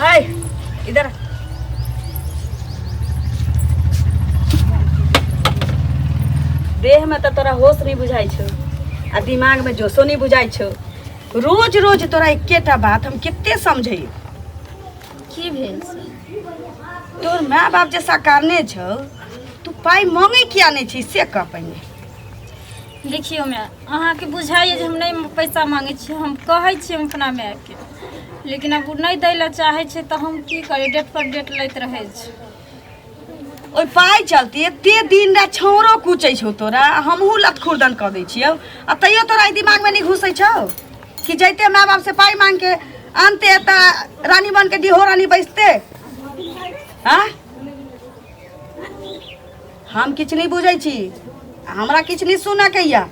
हाय इधर आ। देह में तऽ तोरा होश नहीं बुझाइ छौ आ दिमाग में जोशो नहीं बुझाइ छौ। रोज रोज तोरा एकेटा बात हम कते समझैयो। की भेल से? तोर माय बाप जे साकारने छौ, तू पाइ मांगे किया नहीं छी से कह पहिने। देखियौ माय, अहाँके बुझाइए जे हम नहि पैसा मांगै छी, हम कहै छी हम अपना मायके, लेकिन आब ओ नहि दै लए चाहै छै तऽ हम की करी, डेट पर डेट लैत रहै छै। ओहि पाइ चलते एते दिन राति छौड़ो कुचै छौ तोरा, हमहूँ लत खुर्दन कऽ दै छियौ, आ तैयो तोरा एहि दिमागमे नहि घुसै छौ कि जैते माय बाप से पाइ मांग के आनते तऽ रानी बन के डिहो रानी बैसते। हाँ हम किछु नहि बुझै छी, हमरा किछु नहि सुनऽ के यऽ।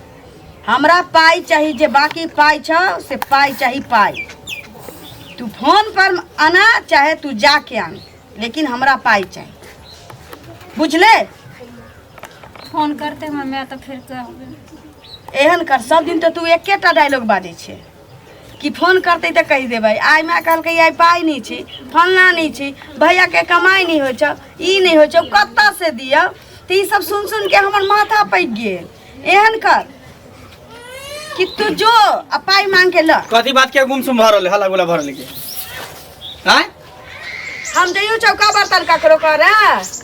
हमरा पाइ चाही, जे बाकी पाइ छौ से पाइ चाही पाइ। तू फोन पर आना चाहे तू जाके आन, लेकिन हमरा पाइ चाही, बुझले? फोन करते हमर माय तऽ फेर कहबै। एहन कर, सब दिन तऽ तू एकेटा डायलॉग बाजै छै कि फोन करतै तऽ कहि देबै। आइ माय कहलकै आइ पाइ नहि छै, फल्लाँ नहि छै, भैयाके कमाइ नहि होइ छौ, ई नहि होइ छौ, कतऽ से दियौ? तऽ ई सब सुन सुन के हमर माथा पकि गेल। एहन कर कि तू जो आ पाइ मांग के ल। कथी बात के गुमसुम भऽ रहल, हल्ला गुल्ला भऽ रहल के आँय? हम जइयो चौका बर्तन ककरो करे?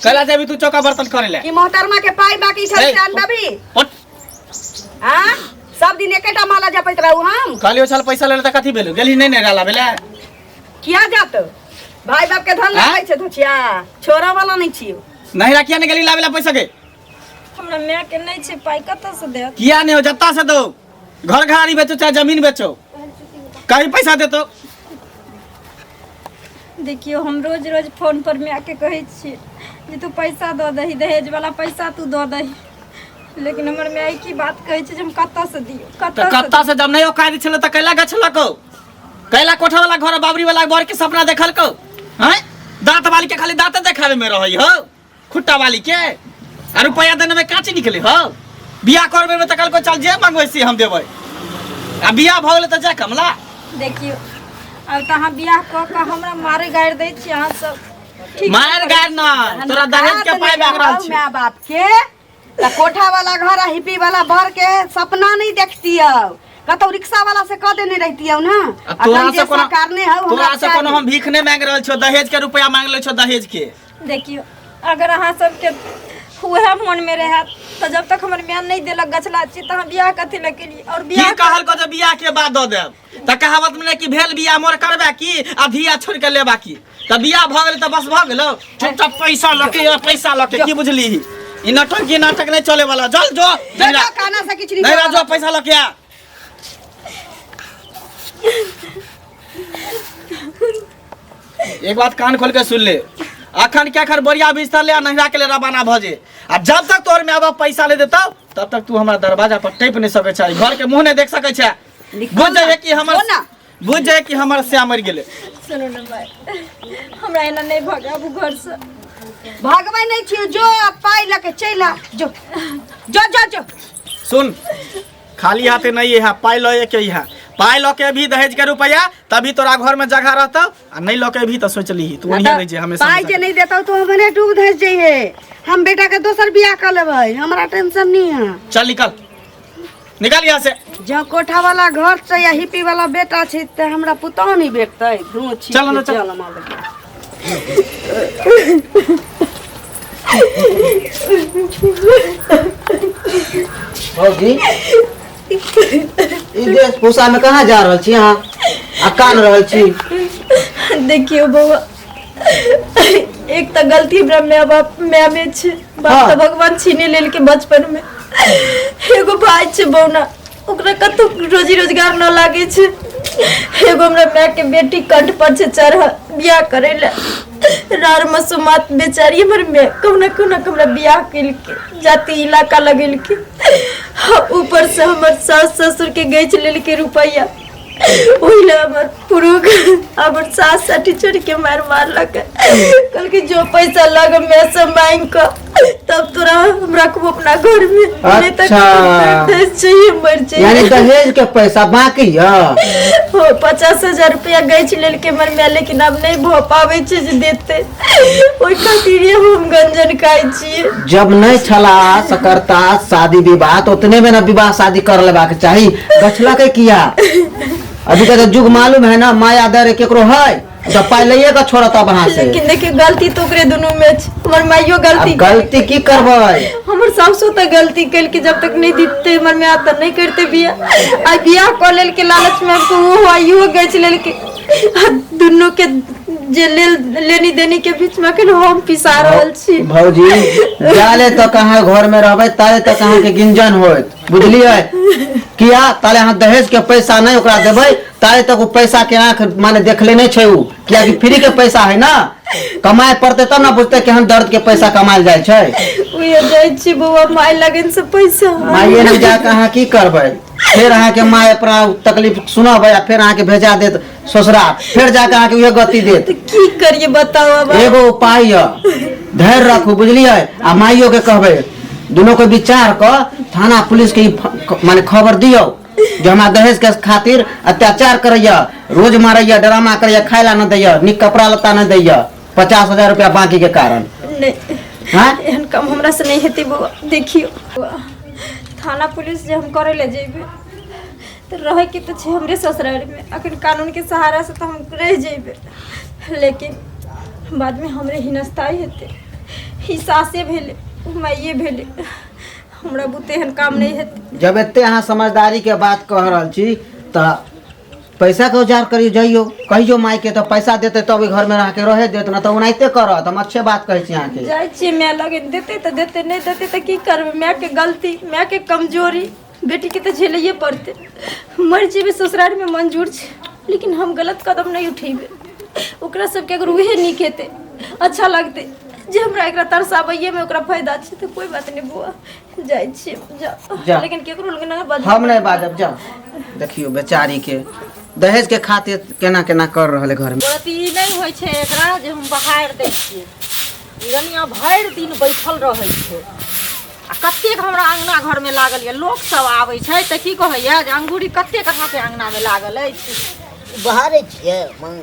कैला जेबी तू चौका बर्तन करे ले? कि मोहतरमा के पाइ बाकी छै से अनबी? उठ। आँ सब दिन एकेटा माला जपैत रहू हम? कहलियो छल पैसा ले तऽ कथी भेलो? गेली नहि ने रहला भेलै? किया जात भाई बाप के धन आँय? लगै छै धोचिया, छोड़ा वाला नहीं छियो। नहीं राखिया ने गेली लाबेला पैसा के? हमरा माय के नहीं छै पाइ, कतऽ से देत? किया नहीं हो, जत्ता से दो, घर घरारी बेचो चाहे जमीन बेचो, कहीं पैसा देतो। देखियौ हम रोज रोज फोन पर माय के कहै छियै जे तू पैसा दऽ दही, दहेज वाला पैसा तू दऽ दही, लेकिन हमर माय की बात कहै छै जे हम कतऽ से दियौ, तऽ कतऽ से? कत्ता से जब नहीं औकात छलै तऽ कैला गछलकौ? कैला कोठा वाला घर बाबरी वाला बर के सपना देखलकौ? हैं, दांत वाली के खाली दांते देखावे में रहै हो, खुट्टा वाली के आ रुपया देने में काची निकले हो। बियाह करबे में तऽ कहलकौ चल जे मंगबै से हम देबै, आ बियाह भऽ गेलै तऽ जा कमला। देखियौ आब तऽ अहाँ बियाह कऽ कऽ हमरा मारे गारि दै छी अहाँ सब। ठीक मार गारि ना, तोरा दहेज के पाइ मांग रहल छी। माय बाप के तऽ कोठा वाला घर आ हिप्पी वाला बर के सपना नहीं देखतियौ, कतौ रिक्शा वाला से कह देने रहतियौ ना। आ तोरा अखन से जे कोनो सरकार ने हौ, तोरा हमरा से कोनो चाही। हम भीख नहि मांगि रहल छियौ, दहेज के रुपया मांगि लै छियौ दहेज के। देखियौ अगर अहाँ सबके उएह मोनमे रहत तऽ जब तक हमर माय नहि देलक गछला चीज तऽ अहाँ बियाह कथी लए केलियै? और की बियाह कहलको जे बियाह के बाद दऽ देब? तऽ कहावत में कि भेल बियाह मोर करबे की आ धिया छोड़ के लेबा की? तऽ बियाह भऽ गेलै तऽ बस भऽ गेलौ। चुपचाप पैसा लऽ के आ, पैसा लऽ के। की बुझली, ई नाटक, ई नाटक नहि चले वाला। चल जो। जो, जो, काना से किछु नहीं नहीं। जो पैसा लऽ के आ। एक बात कान खोल के सुन ले, अखन के अखन बोरिया बिस्तर ले आ नहिरा के ले रवाना भऽ जे, आ जब तक तोहर माय बाप पैसा ले देतौ तब तक तू हमरा दरवाजा पर टपि नहि सकै छै, घर के मुंह नहि देख सकै छै। बुझ जाइए कि हमर जो ना। बुझ जाइए कि हमर श्याम मरि गेलै। सुनू ने भाई, हमरा एना नहि भगाबू घरसँ। भगबै नहीं छियो, जो आ पाइ लऽ के चलि आ, जो जो जो जो। सुन, खाली हाथे नहीं है, पाई लए के है, पाई लऽ के भी दहेज के रुपया तभी तोरा घर में जगह रहतौ, आ नहीं लऽ के भी तऽ सोच लीही तू ओहिए रहि जे हमेशा। पाइ जे नहीं देतौ तो हमरे डूब धस जइहे, हम बेटा के दोसर बियाह कर लेबै, हमरा टेंशन नहीं है। चल निकल, निकल यहाँ से। जँ कोठा वाला घर छै या हिप्पी वाला बेटा छै तऽ हमरा पुतहु नहीं भेटतै। धू छी। चल अंदर चल। चल मालिक। भौजी, ई वेशभूषा में कहाँ जा रहल छी अहाँ आ कान रहल छी? देखियौ बौआ, एक तऽ गलती हमरा माय बाप माय में छै, बाप हाँ। तऽ भगवान छीने लेलकै बचपन में। एगो भाई छै बौना, ओकरा कतौ रोजी रोजगार न लागे छै। एगो हमरा माय के बेटी कंठ पर छै चढ़ल बियाह करे ले। रार मसोमात बेचारी हमर माय कहुना कहुना के हमरा बियाह केलकै, जाति इलाका लगेलकै। ऊपर से हमर सास ससुर के गैच लेलकै रुपैआ, ओहि लए हमर पुरुख हमर सास साठी छोड़ के मार मारलक, कहलकै जो पैसा लग मैं से मांग कऽ। तब तोरा हम रखबो अपना घर में, नहीं तो अच्छा। दहेज चाहिए मर यानी चाहिए। दहेज के पैसा बाकी है? हो, 50,000 रुपया गैछ लेलकै हमर माय, लेकिन आब नहि भऽ पाबै छै जे देतै, ओहि खातिर हम गंजन खाइ छियै। जब नहीं छला सकरता शादी विवाह तो उतने में ना विवाह शादी कर लेबाक चाही, गछला के किया? अभी का तो जुग मालूम है ना, माया दर केकरो है तो पाई लइए के छोड़त अब वहां से। लेकिन देखियो गलती तो ओकरे दुनू में छै, हमर माइयो गलती अब गलती की करबै? हमर सासो तऽ गलती केलकै, जब तक नहि दिते हमर माय तऽ नहि करते बियाह, आ बियाह कऽ लेलकै लालच में आबि कऽ, ओहो आइयो गछि लेलकै, आ दुनू के जे लेल लेनी देनी के बीच में अखन हम पिसा रहल छी। भौजी, जाले तक अहाँ घर में रहबै ताले तक अहाँ के गिंजन होत, बुझलियै? किया ताले अहाँ दहेज के पैसा नहीं ओकरा देबै ताले तक ओ पैसा के आंख माने देखले नहीं छै उ, कियाकि फ्री के पैसा है ना, कमाए पड़ते तब ना बुझते केहन दर्द के पैसा कमायल जाइ छै। उहे जाइ छी बौआ माय लगन से पैसा। माइए लग जाके अहाँ की करबै? फेर अहाँके माय अपना तकलीफ सुनबै आ फेर अहाँके भेजा देत ससुरा, फेर जाके अहाँके उहे गति देत। तऽ की करिए बताउ अब? एगो उपाय यऽ, धैर्य रखू, बुझलियै? आ माइयो के कहबै, दुनू के विचार क थाना पुलिस के ई माने खबर दियौ जे हमरा दहेज के खातिर अत्याचार करैया, रोज मारैया, ड्रामा करैया, खाय ला न दैया, नीक कपड़ा लत्ता न दैया, 50,000 रुपया बाकी के कारण। नहि। हाँ? एहन काम हमरा से नहीं हेतै बौआ। देखियौ, थाना पुलिस जे हम करै लए जेबै तऽ रहैके तऽ छै हमरे ससुरारिमे, अखन कानूनके सहारासँ तऽ हम रहि जेबै, लेकिन बादमे हमरे हिनस्ताइ हेतै। ई सासे भेलै, ओ माइए भेलै, हमरा बुते एहन काम नहि हेतै। जब एते अहाँ समझदारी के बात कह रहल छी तऽ पैसा के उजार करियो, जइयो कहियो माय के तऽ पैसा देते तब घर में अहाँके रहे देत, ना तऽ ओनाहिते करत। हम अच्छे बात कहै छी अहाँके। जाइ छियै माय लग, देतै तऽ देतै, नहि देतै तऽ की करबै? मायके गलती, मायके कमजोरी बेटीके तऽ झेलैए पड़तै। मरि जेबै ससुरारिमे मंजूर छै, लेकिन हम गलत कदम नहि उठेबै। ओकरा सबके अगर उहे नीक हेतै, अच्छा लगतै जे हमरा एकरा तरसाबैएमे ओकरा फायदा छै, तऽ कोइ बात नहि। बौआ, जाइ छियै। जा। जा, लेकिन केकरो लग नहि बाजब। हम नहीं बाजब, जाओ। देखियो बेचारी के दहेज के खातिर केना केना कर रहल है घर में। औरत ई नहि होइ छै एकरा जे हम बहारि दै छियै, ई रनिया भरि दिन बैठल रहै छै आ कतेक हमरा अङ्गना घरमे लागल यऽ। लोक सब आबै छै तऽ की कहैया जे अंगूरी कतेक अहाँके अङ्गनामे लागल अछि। बहारै छियै मन।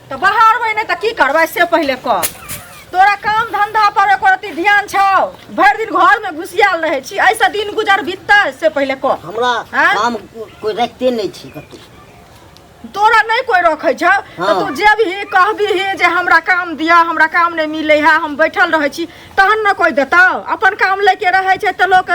तऽ बहारबै नहि तऽ की करबै से पहिले कह। तोरा काम धंधा पर एको रत्ती ध्यान छौ? भरि दिन घरमे घुसियाल रहै छी, एहिसँ दिन गुजर बीततै से पहिले कह। हमरा आँय? काम कोइ रखते नहि छै कतौ। तोरा नहि कोइ रखै छौ तऽ हाँ। तू जेबही कहबीही जे हमरा काम दिअ, हमरा काम नहि मिलै है, हम बैठल रहै छी, तहन ने कोइ देतौ। अपन काम लैके रहै छै तऽ लोक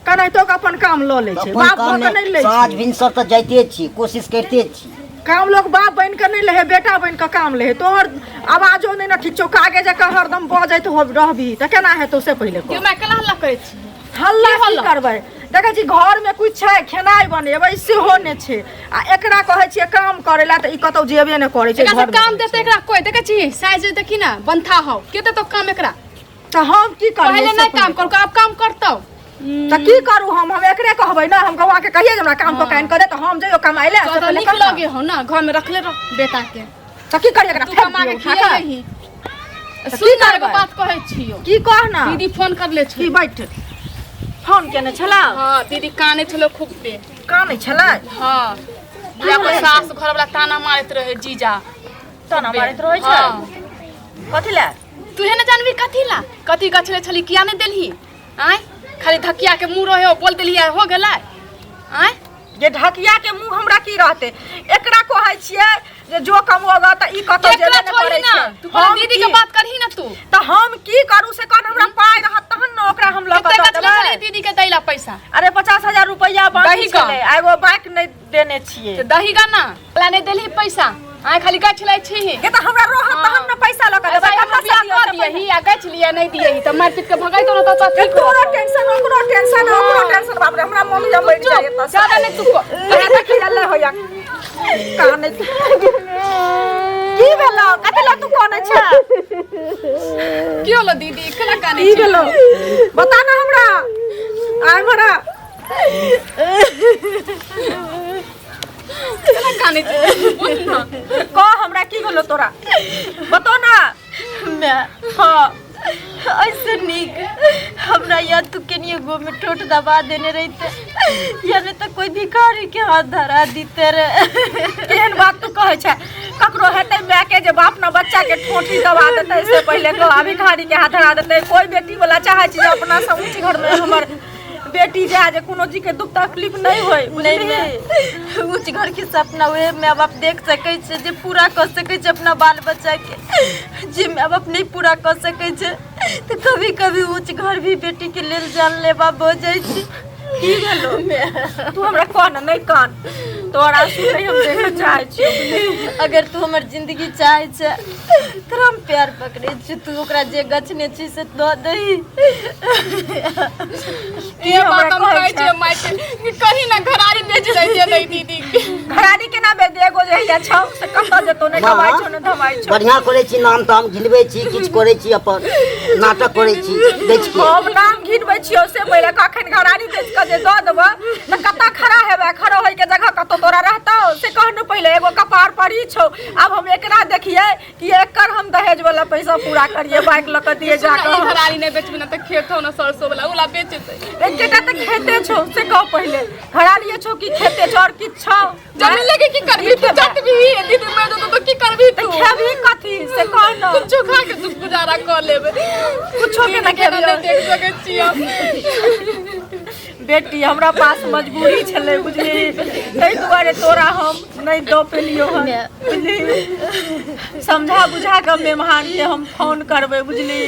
केनाहितो कऽ अपन काम लऽ लै छै, अपन बाप काम भऽ कऽ नहि लै साँझ छै भिनसर तऽ जाइते छी, कोशिश करिते छी। काम लोक बाप बनि कऽ नहि लै है, बेटा बनि कऽ काम लै है। तोहर आवाजो नहि ने ठीक छौ, कागे जकाँ हरदम बजैत हो रहबही तऽ केना हेतौ से पहिले कह। क्यों माय, केना हल्ला करै छी? हल्ला की करबै? देखै छी घरमे किछु छै खेनाइ बनेबै सेहो नहि छै, आ एकरा कहै छियै काम करै लए तऽ ई कतौ जेबे नहि करै छै। एकरा से घरमे काम रहै देते छै। एकरा कोई देखै छी साइज देखी ना बंथा हो के देतो काम एकरा? तऽ हम की करियै पहिले से नहीं काम कर, अब काम करतौ। तऽ की करू हम? हम एकरे कहबै ने, हम गौआ के कहियै जे हमरा काम कऽ के आनि कऽ दे तऽ हम जइयो कमाइ लए तो से तो पहिले निक कह ने। लगे हो ना, घर में रखले रह बेटा के। तऽ की करियै, एकरा तू फेंक कमा के दियौ उठा कऽ? खियेबही? तऽ सुन की ना, एगो करबै? बात कहै छियौ। की कह ना। दीदी फोन करले की छलै। बैठ, फोन केने छला? हाँ, दीदी काने छलो खूब पे। कानै छलै? हाँ, बिया पर सास घर वाला ताना मारैत रहे, जीजा ताना मारैत रहै छै? हाँ। कथी लए? तू ने जानबी कथी ला, कथी गछले छली, किया नहीं देलही? आय खाली धकिया के मुंह रहे हो, बोल देलही हो गेलै। आय जे ढकिया के मुंह हमरा की रहते? एकरा कहै छियै जे जो कमोगा तऽ ई कतौ केकरा जेबे नहि छोड़ी करै ना छै। तू पहिले हम दीदी की- के बात करही ना तू। तऽ हम की करू से कह, हमरा पाइ रहत तहन ने ओकरा हम लऽ कऽ कते दऽ गछले छली देबै। दीदी के दैला पैसा? अरे, 50,000 रुपैआ बाकी दही कऽ। छलै आ एगो बाइक नहि देने छियै। तऽ दही गा ना ला नहीं देलही पैसा, आय खाली गछ लै छी। के तऽ हमरा रहत तहन ने पैसा लऽ कऽ देबै। ऐसा हम कतऽ से बियाह दिअ कऽ से पहिले? दियही आ गछ लिया नहीं दियही तऽ मारि पीट के भगाई दो ना तऽ ठीक। तोरो टेंशन, ओकरो टेंशन, ओकरो टेंशन, बाप रे, हमरा मन जब मरि जाय एतऽ से। ज्यादा नहीं तू को। अरे देखी अल्ले होया कानै। की भेलौ? कथी लए तू कानै छै? की होलो दीदी, केना कानै की छी? भेलौ बता ना हमरा, आइ हमरा। केना कानै छी, बोल ना। कह हमरा, की भेलौ तोरा, बतो ना। माय। हाँ। ऐसे नीक हमरा या तू केनियो गो में ठोट दबा देने रहिते या नहीं तो कोई भिखारी के हाथ धरा दीते रे। केहन बात तू कहै छै? ककरो हेतै माय के जे बाप न बच्चा के ठोठी दबा देतै से पहिले कह भिखारी के हाथ धरा देतै? कोई बेटी वाला चाहै छै जे अपना से ऊँच घर में हमर बेटी जाए, जे कोनो चीज के दुख तकलीफ नहीं होय। नहीं बुझलिही? ऊंच घर के सपना उहे माय बाप देख सकै छै जे पूरा कऽ सकै छै अपना बाल बच्चा के। जे माय बाप नहीं पूरा कऽ सकै छै तऽ कभी कभी ऊंच घर भी बेटी के लेल जानलेवा भऽ जाइ छै। की भेलो? तू हमरा कह न, नहीं कान, तोहर आंसू नहीं हम देखऽ चाहै छियौ, बुझलिही? अगर तू हमर जिंदगी चाहै छै, तोरा हम प्यार पकड़ै छी, तू ओकरा जे गछने छी से दऽ दही। ये बात हम हमरा कहै कहै छियै माय के कि कहीं ना घरारी बेच दै नहीं दीदी के। घरारी केना बेच दे? एगो जे हैया छौ से कतऽ जेतौ? नहि माँ, कमाइ छौ, नहि धमाइ छौ। बढ़िआँ करै छी, नाम ताम घिनबै छी, किछु करै छी, अपन नाटक करै छी बेच के। हम नाम घिनबै छियौ से पहिले कखन घरारी बेच कऽ जे दऽ देबऽ तऽ कतऽ खड़ा हेबै? खड़ा होइके जगह कतौ तोरा रहतौ से कह ने पहिले। एगो कपार पर ई छौ। आब हम एकरा देखियै कि एकर हम दहेज वाला पैसा पूरा करियै, बाइक लऽ कऽ दियै जा ई कऽ। घरारी नहीं बेचबी ना तऽ खेत हो ना सरसों वाला ओला बेच देतै। एकेटा तऽ खेते छौ से कह पहिले। घरारिये छौ कि खेते छौ और किछु छौ? जमीन लेके की करबी तू? चटबी? दीदी मर जेतौ तऽ की करबी तऽ तू? खेबही कथी से कह ने। कुछो खा के तू गुजारा कऽ लेबै। कुछो के ना दीदी के खेबही। नहि देख सकै छियै हम। बेटी, हमरा पास मजबूरी छलै, बुझली? ताहि दुआरे तोरा हम नहि दऽ पेलियौ हन, बुझली? समझा बुझा कऽ मेहमानके हम फोन करबै, बुझली?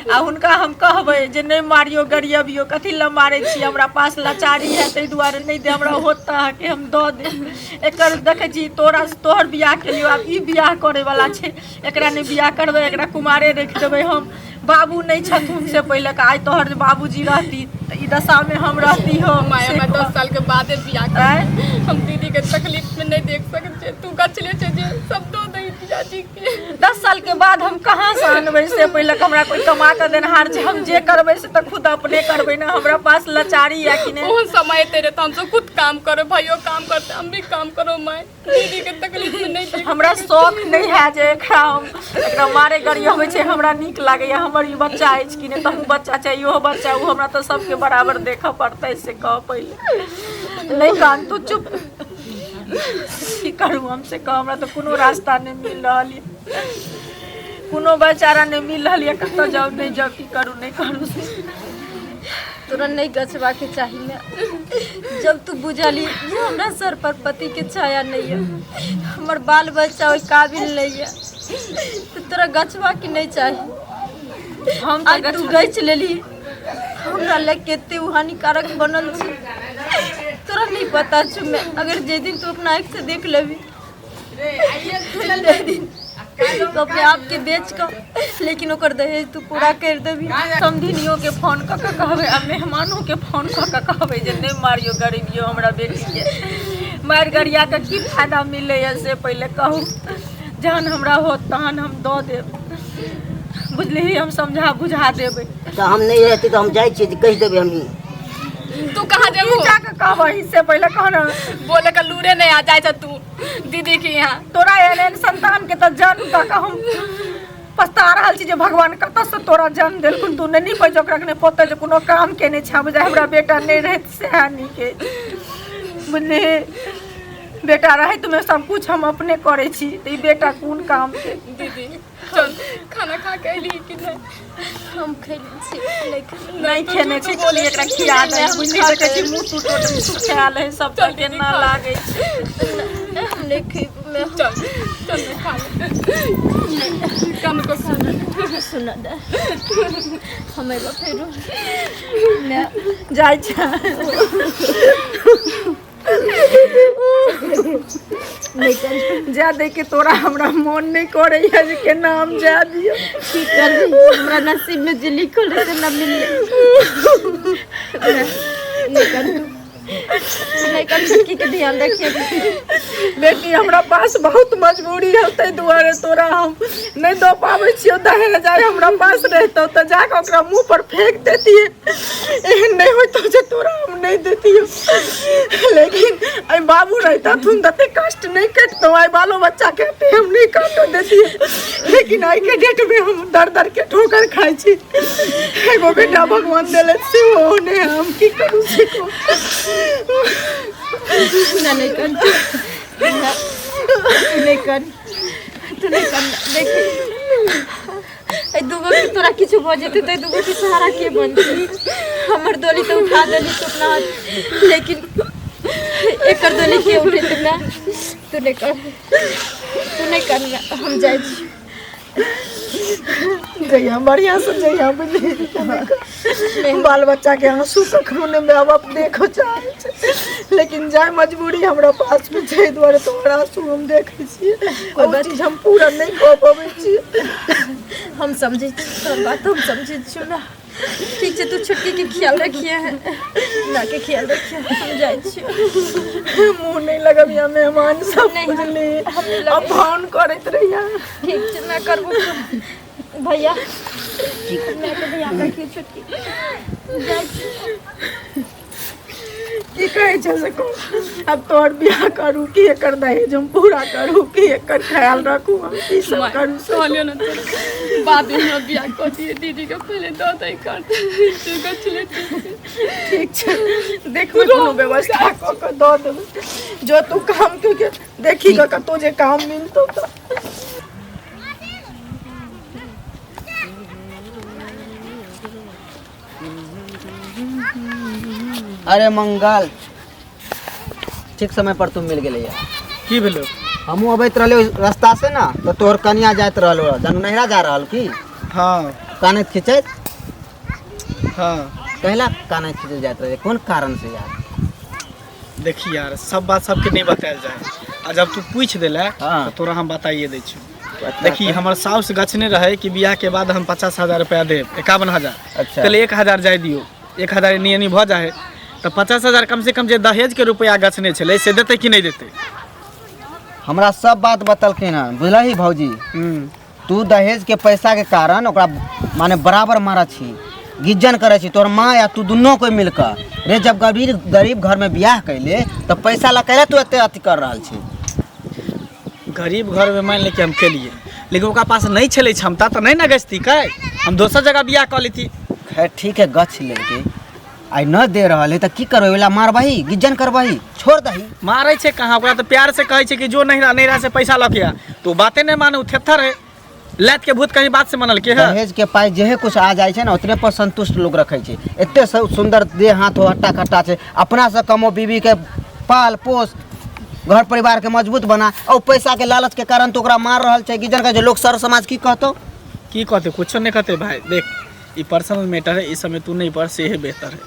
आ हुनका हम कहबै जे नहि मारियौ, गरियबियौ, कथी लए मारै छी? हमरा पास लाचारी है, ताहि दुआरे नहि दे। हमरा होत तऽ अहाँके हम दऽ देब। एकर देखै छी, तोरा तोहर बियाह केलियौ, आब ई बियाह करैवला छै। एकरा नहि बियाह करबै, एकरा कुमारे राखि देबै हम। बाबू नहि छथुन से पहिले। आइ तोहर जे बाबूजी रहती तऽ ई दशामे हम रहती हो? माय, से हमरा कह। 10 साल के बादे बियाह आँय? करबै। हम दीदी के तकलीफ में नहीं देख सकै छियै। तू गछले छै जे सब दऽ दही जीजाजी के। 10 साल के बाद हम कहाँ से अनबै से पहिले? हमरा कोई कमा कऽ देनहार छै? हम जे करबै से तऽ खुद अपने करबै ने। हमरा पास लाचारी या कि नहि? ओहन समय एते रहे तऽ हमसब खुद काम करो, भाइयो काम करते, हम भी काम करो। माय, दीदी के तकलीफ में नहीं देख। हमरा शौक नहि है जे एकरा हम एकरा मारे गरियबै छै। हमरा नीक लागैया, हमर ई बच्चा अछि कि नहि? तहूँ बच्चा छै, इहो बच्चा ओ, हमरा तऽ सबके बराबर देखऽ पड़तै से कह पहिले। नहि कान, तू चुप। की करू हम से कह? हमरा तऽ कोनो रास्ता नहि मिल रहल यऽ, कोनो बेचारा नहि मिल रहल यऽ। कतऽ जाउ, नहि जाउ, की करू, नहि करू से। तोरा नहीं गछबा के चाही ने। जब तू बुझली जे हमरा सर पर पति के छाया नहीं है, हमर बाल बच्चा ओहि काबिल नहीं है, तो तोरा गछबा के नहीं चाही। हम आइ तऽ तू गछ लेली, हमरा लए कते उ हानिकारक बनल छै, तोरा नहीं पता छौ। मैं अगर जे दिन तू अपना आँखि से देख लेबी, ते दिन तू अपने आप के बेच कऽ लेकिन ओकर दहेज तू पूरा कर देबी। समधिनियो के फोन कऽ कऽ कहबै आ मेहमानो के फोन कऽ कऽ कहबै जे नहि मारियो, गरिबियो हमरा बेटीके। मारि गरिया कऽ की फायदा मिलैए से पहिले कहू। जहन हमरा होत तहन हम दऽ देब, बुझलिही? हम समझा बुझा देबै। तऽ हम नहि रहती तऽ हम जाइ छियै जे कहि देबै हमही। तू कहाँ जेबू? जा कऽ कहबही से पहिले कह ने। बोले का लूरे नहीं आ जाए तू दीदी के यहाँ। तोरा एहन एहन संतान के तऽ जन्म दऽ कऽ हम पछता रहल छी जे भगवान कतऽसँ तोरा जन्म देलखुन। तू नहि नीपै जोकरक, नहि पोतै जे कोनो काम केने छै। बुझाइ हमरा बेटा नहि रहैत सएह नीक अछि, बुझलिही? बेटा रहैतमे सब कुछ हम अपने करै छी तऽ ई बेटा कोन काम के? दीदी, चल, खाना खा के अयली कि नहीं? हम खैले छी, नहि खेले। नहि खेने छी। चल, एकरा खिया दे, बुझली? देखै छी मुँह टूट टूट सुखायल है सबटा, केना लागै छै। हम नहि खेबै। चल चल ना, खा ले कम को खाना। सुन दे, हम एबो फेरो मैं। जाइ छै। नहि कर। जा दे के तोरा हमरा मोन नहि करैया जे केना हम जा दियौ। की करबी, हमरा नसीब में जे लिखल रहे से न मिलले। नहि कर तू। नहि कर छोटकी के ध्यान रखिए। बेटी हमरा पास बहुत मजबूरी है, ताहि दुआरे तोरा हम नहि दऽ पाबै छियौ दहेज। आइ हमरा पास रहितौ तऽ जाकऽ ओकरा मुँह पर फेंक देतियै, एहन नहि होइतौ जे तोरा हम नहि देतियौ। लेकिन आइ बाबू रहितथुन तऽ एते कष्ट नहि कटितौ, आइ बालो बच्चाके एते हम नहि काटऽ देतियै। लेकिन आइके डेटमे हम दर दरके ठोकर खाइ छी। एगो बेटा भगवान देलथि सेहो नहि, हम की करू से कहू। ना नहीं कर, तू नहीं कर, तू नहीं कर। देख, एहि दूगो के तोरा किछु भऽ जेतै तऽ एहि दूगो के सहारा के बनतै? हमर डोली तऽ उठा देली तू अपना हाथ, लेकिन एकर डोली के उठेतै? ना, तू नहीं कर, तू नहीं कर ना, हम जाइ छी। जइहा, बढ़िया से जइहा, बुझली? बाल बच्चा के आंसू कखनो नहि माय बाप देखऽ चाहै छै, लेकिन जाय मजबूरी हमरा पास मे छै दुआरे तोहर आंसू हम देखै छियै, ओ चीज हम पूरा नहि कऽ पबै छियै। हम समझै छी तोहर बात, हम समझै छियौ ना। ठीक छै, तू छोटकी के ख्याल रखिए, ना के ख्याल रखिए, हम जाइ छी। मुँह नहि लगबिया मेहमान सब। नहि, बुझली? हम नहि अब लगबै। फोन करैत रहिया। ठीक छै, मैं करबो। भैया, मैं के ध्यान रखिए छोटकी, जाइ छी। की कहै छै से कहू, आब तोहर बियाह करू कि एकर दहेज हम पूरा करू कि एकर ख्याल रखू, हम की सब करू से कहू। कहलियो ना तोरा बाद में हमरा बियाह कऽ दिए, दीदी के पहले दऽ दे कर तू गछले। ठीक छै, देखबै, कोनो व्यवस्था कऽ कऽ दऽ देबै। जो तू काम के देखी कऽ कतौ जे काम मिलतौ तऽ। अरे मंगल, ठीक समय पर तू मिल गेलै यार। की भेलो? हमहूँ अबैत रहलियै ओहि रास्ता से ना, तऽ तोहर कनिया जाइत रहल, जानू नैहरा जा रहल की? हाँ। कानैत खिंचैत। हाँ। कहला कानैत खिंचैत जाइत रहै, कोन कारण से यार? देखी यार, सब बात सबके नहीं बतायल जाए, आ जब तू पूछ देला हाँ। तो तोरा हम बताइए दै छी। देखी, हमर साउस गछने रहे कि बियाह के बाद हम 50,000 रुपया देब, 51,000। अच्छा। कहले 1,000 जाय दियौ, 1,000 एनी एनी भऽ जाए तऽ 50,000 कम से कम जे दहेज के रुपया गछने छलै से देतै कि नहि देतै? हमरा सब बात बतलखिन हन, बुझलही भौजी? तू दहेज के पैसा के कारण ओकरा माने बराबर मारा छी, गिज्जन करै छी, तोहर माँ या तू दुनू कोई मिलकर रे। जब गरीब गरीब घर में बियाह कैले तऽ पैसा ला कैले तू एते अथी कर रहल छी? गरीब घर में मान ले कि हम केलिए, लेकिन ओकरा पास नहीं छलै क्षमता तऽ नहीं ने गछती कै, हम दोसर जगह बियाह कऽ लेती। खैर ठीक है, गछ लेलकै, आइ न दे रहल है तऽ की करबै? ओला मारबही, गिज्जन करबही? छोड़ दही। मारै छै कहाँ? ओकरा तऽ प्यार से कहै छै कि जो नहिरा, नहिरा से पैसा लऽ के आ, तो बाते नहीं माने, उ थेथर है, लात के भूत कहीं बात से मनल के है। दहेज के पाइ जेहे कुछ आ जाइ छै ने, उतने पर संतुष्ट लोग रखै छै। एते सुंदर देह हाथ हो, हट्टा खट्टा छै, अपना से कमो, बीवी के पाल पोस, घर परिवार के मजबूत बना, और पैसा के लालच के कारण तो ओकरा मार रहल छै, गिजन के लोग सर समाज की कहतो? की कहते? कुछो नहीं कहते भाई। देख, ई पर्सनल मैटर है, इस समय तू नहीं पढ़ से ही बेहतर है,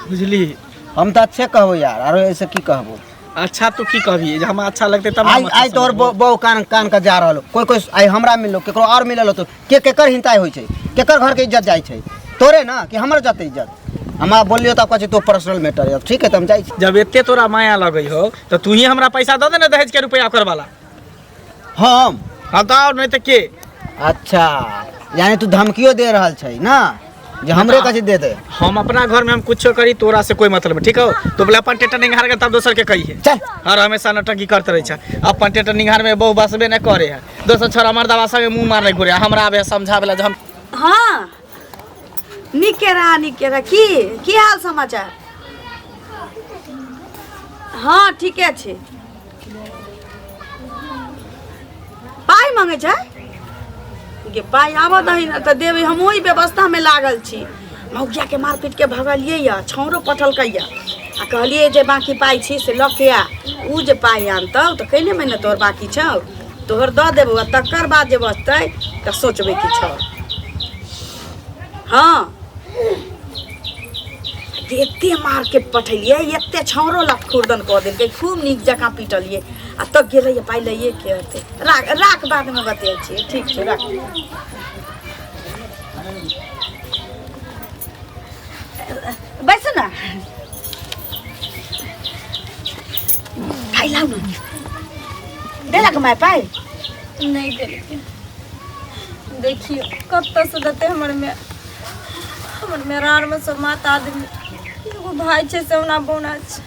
बुझली? हम तऽ अच्छे कहबो यार, आरो ऐसे की कहबो? अच्छा तू की कहबी जे हमरा अच्छा लगते तब आइ हम अच्छा आइ तोहर समझबो। बहु कान कान के जा रहल हो। कोई कोई आइ हमरा मिललो, केकरो और मिलल होतो, के केकर हिंताइ होइ छै? केकर घर के इज्जत जाइ छै? तोरे ना कि हमर जते इज्जत? हमरा बोलियो तऽ कहै छै तो पर्सनल मैटर है। ठीक है, तऽ हम जाइ छी। जब एते तोरा माया लगै हो तऽ तू ही हमरा पैसा दऽ दे ने दहेज के रुपया ओकर वाला। हम? हाँ तऽ और नहीं तऽ के? अच्छा, यानी तू धमकियो दे रहल छै ना जे हमरे कथी दे दे? हम अपना घर में हम कुछो करी, तोरा से कोई मतलब नहीं, ठीक हो? तो बोले अपन टेटर निहार के तब दोसर के कही है। चल। हर हमेशा नटंकी करते रहे छै, अपन टेटर निहार में बहु बसबे नहीं करे है, दोसर छोरा मर्दावा संगे मुंह मारने घुरे, हमरा आबे समझावे ला जे हम। हाँ, नीके रहा, नीके रहा। की की हाल समाचार? हाँ, ठीके छै। पाइ मांगै छै गे? पाइ आबऽ दही ने तऽ देबै। हम ओहि व्यवस्थामे लागल छी। मौगियाके मार पीट के भगलियै यऽ, छौड़ो पठलकै यऽ आ कहलियै जे बाँकी पाइ छी से लऽ के आ। उ जे पाइ आनतौ तऽ कइने महीना तोहर बाँकी छौ, तोहर दऽ देबौ आ तकर बाद जे बचतै तऽ सोचबै किछु। हँ, एते मार के पठेलियै, एते छौड़ो लत खुर्दन कऽ देलकै, खूब नीक जकाँ पीटलियै आ तब गेलै पाइ लैए के हेतै। राख राख, बादमे बतियाइ छियै। ठीक छै, राख। बैस ने। पाइ लाउ ने। देलक माय पाइ? नहि देलकै। देखियौ कतऽ से देतै हमर माय। हमर मेहरारमे सब मात आदमी, एगो भाय छै से औना बौना छै,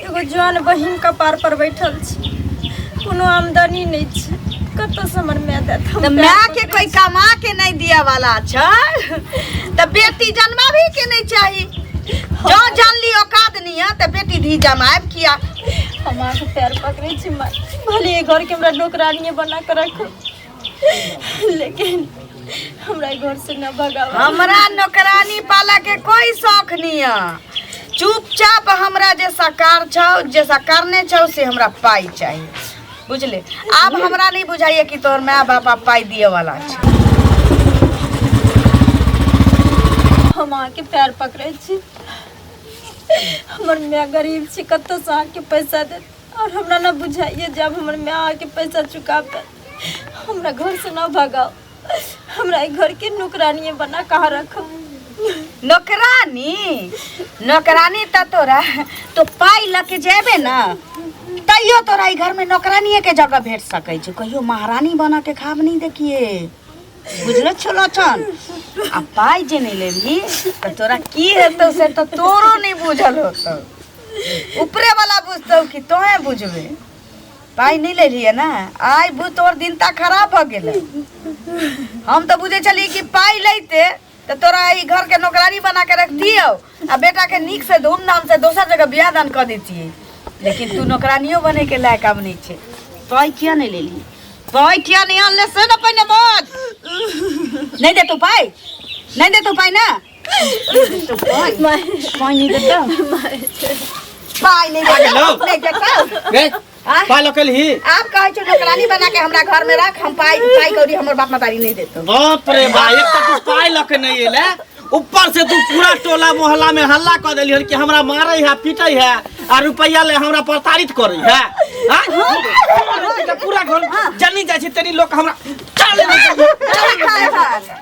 एगो जवान बहिन कपार पर बैठल छै, कोनो आमदनी नहि छै, कतऽ से हमर माय देत? हम तऽ पैर माय के पकड़ै कोई छी। कमा के नहीं दिया वाला छै तऽ बेटी जन्माबी के नहीं चाही। जो जानली औकात नहीं है तऽ बेटी धी जमायब किया? हम अहाँके पैर पकड़ै छी माय, भले ई घरके हमरा नौकरानिए बना कऽ राखू, लेकिन हमरा ई घर से न भगाउ। हमरा नौकरानी पाला के कोई शौक नहीं है। चुपचाप हमरा जे सकार छौ, जे सकारने छौ, से हमरा पाइ चाही, बुझले? आब हमरा नहीं बुझाइए कि तोहर माय बाप आब पाइ दिए वाला छै। हम अहाँके पैर पकड़ै छी, हमर माय गरीब छै, कतऽसँ अहाँके पैसा देत? और हमरा न बुझाइए जब हमर माय अहाँके पैसा चुका पायत। हमरा घरसँ न भगाउ, हमरा ई घरके नौकरानिए बना कहाँ रखब। नौकरानी? नौकरानी तऽ तोरा तो पाइ लऽ के जेबे ना तैयो तोरा ई घर में नौकरानिए के जगह भेट सकै छै, कहियो महारानी बना के खाब नहीं देखिए, बुझलो छलो छन? आ पाइ जे नहीं लेबही तऽ तोरा की हेतौ से तऽ तोरो नहीं बुझल होतौ, ऊपरे वाला बुझतौ कि तोहे बुझबे। पाइ नहीं लेलियै ना, आइ बुझ तोहर दिन ता खराब भऽ गेलै। हम तऽ बुझै छलियै कि पाइ लैते तऽ तोरा ई घर के नौकरानी बना के रखतियौ आ बेटा के नीक से धूमधाम से दोसर जगह बियाह दान कऽ देतियै, लेकिन तू नौकरानियो बने के लायक आब नहीं छै। पाइ किया नहीं लेली? पाइ किया नहीं आनले से ना पहिने बाज। नहीं देतौ पाइ? नहीं देतौ पाइ ना? देतौ पाइ? पाइ नहीं देतौ? पाइ नहीं देतौ? नहीं देतौ? गे आँय? पाइ लऽ के एलही? आब कहै छौ नौकरानी बना के हमरा घर में रख, हम पाइ पाइ कौड़ी हमर बाप मतारी नहीं देतौ। बाप रे बा, एक तऽ तू पाइ लऽ के नहीं एले, ऊपर से तू पूरा टोला मोहल्ला में हल्ला कऽ देली हन कि हमरा मारै है, पीटै है आ रुपैया ले हमरा प्रताड़ित करै है। हाँ? पूरा घर जनी जाइ छै तनी लोक हमरा चले नहीं दै,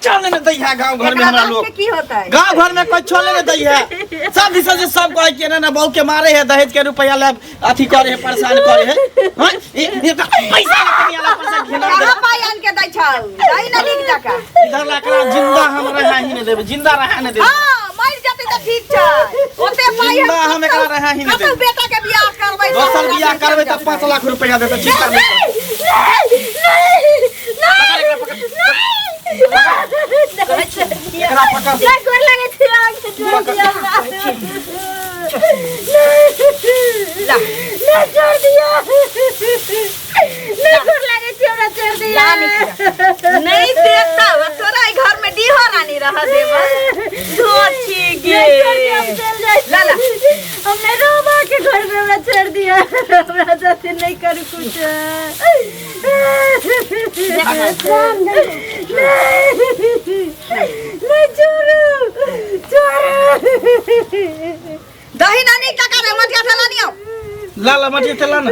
चले नहीं दै है गांव घर में हमरा लोग। के की होता है? गांव घर में कोई चले नहीं दै है। सब दिशा से सब कहै कि ना ना बहू के मारे है, दहेज के रुपैया ले अथी करे है, परेशान करे है। हाँ? ये तो पैसा लऽ के आला, पैसा घिना दे। कहाँ पाइ आन के दै छौ? दै ना नीक जकाँ। इधर लकड़ा जिंदा हम रहा ही नहीं देबे, जिंदा रहा नहीं देबे। हाँ, मरि जेतै तऽ ठीक छै। ओते पाइ जिंदा हम एकरा रहा ही नहीं कतौ देबे। बेटा के बियाह करबै, दोसर बियाह करबै तऽ 5 लाख रुपया देतै, चिंता नहीं कर। एकरा पकड़। गोर लागै छी अहाँके, छोड़ दिअ हमरा। नहीं, छोड़ दिअ। नहीं, गोर लागै छी, हमरा छोड़ दिअ। नहीं देता, तोरा ई घर में डीहो रानी रह देबा। धोछी गे। नहीं, छोड़ दिअ, हम चल जाइ छी। ला, ला। हम नहीं रहब अहाँके घर में, हमरा छोड़ दिअ, हमरा साथे नहीं करू कुछ। नहीं, छोड़ू, छोड़ू। दही नानी काका रे मटिया ठेला नियो। ला ला मटिया ठेला ना।